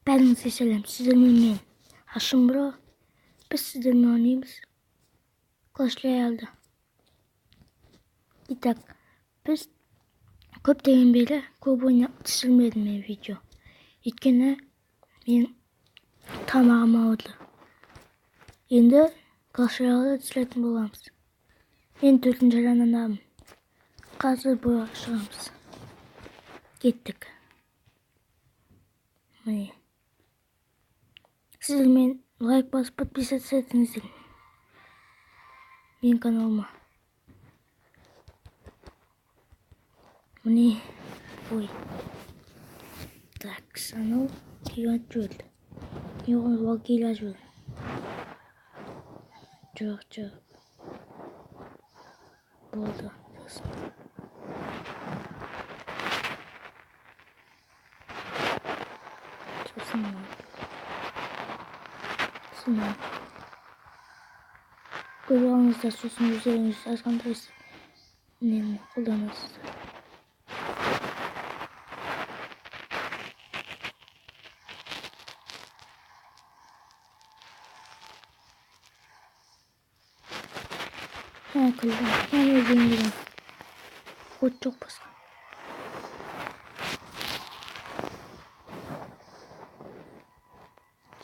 Бәріңізге сәлем, сіздермен мен Ашым Бро. Біз сіздермен ойнаймыз Clash Royale'da. Итак, біз көптеген бері көп ойнап түсірмедім мен видео. Өйткені мен тамағым ауырды. Енді Clash Royale'da түсіретін боламыз. Мен 4-ші аранадамын. Қазір бойға шығамыз. Кеттік. Міне. Сіздермен лайк басып подписаться етіңіздер менің каналыма. Міне, ой. Так, анау гигант жіберді. Мен оған валькирия жібердім. Жоқ, жоқ. Болды. Сосын сосын көріп алыңыздар, сосын өздеріңіз азғантай нені қолданасыздар. Күлдім. Мен өзім от жоқ басқа.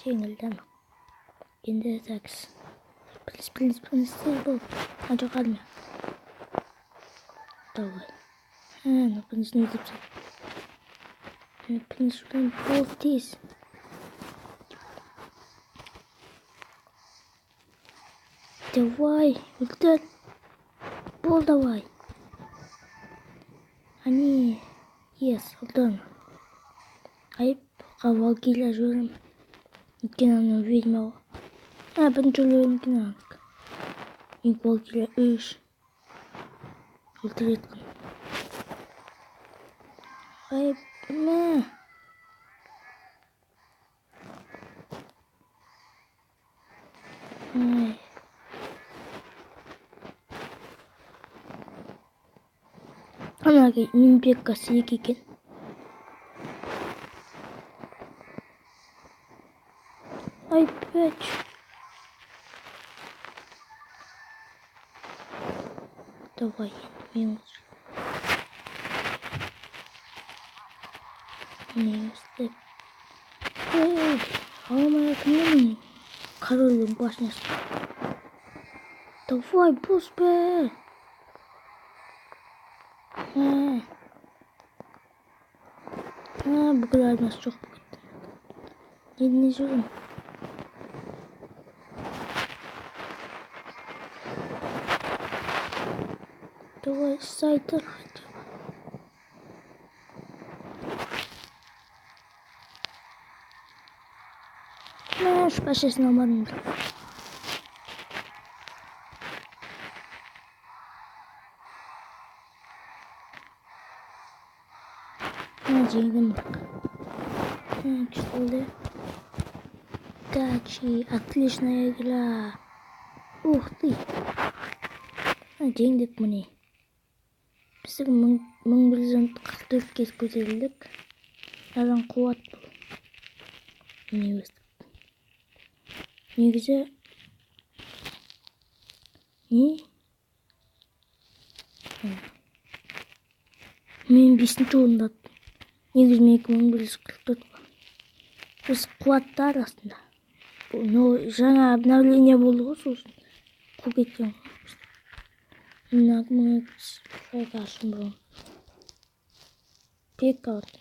Жеңілдім. Енді такс. Плиз, плиз, плиз, тез бол. А, жоқ, армия. Давай. Ну, принц не өлтіріп тастады. Принц бол тез. Давай, өлтір. Бол, давай. Они, ес, өлтірім. Айып, валькирия жіберемін. Өйткені анау ведьма ғой. Бірінші өлген екен ананікі. Мен валькирия 3. Өлтіреді. Айып, мә. Ай. Ана мен пеккасы 2 екен. Ай, пять. Давай, мен өстіп. Ой, алмай кімнің корольдің башнясы. Давай, бос бе. Бүкіл армиясы жоқ болып кетті. Не жүрмін? Давай, сайтыр хотя бы. Мә, шпашесін алмадым. Мә, жеңдім. Күшті болды. Удачи, отличная игра. Ух ты. Жеңдік міне. Біздің 1144-ке көтерілдік. Надан қуат бұл. Міне өстіп. Негізі не? Мен 5-ші орында. Негізі менікі 1144 қой. Біз қуатты арасында. Но жаңа обновление болды ғой, сосын қуып кеткен. Мына 1200 бұрын. Пек алды.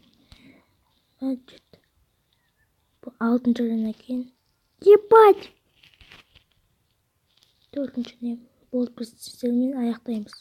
Бұл 6-шы орын екен. Ебать! 4-ші не болды, біз сіздермен аяқтаймыз.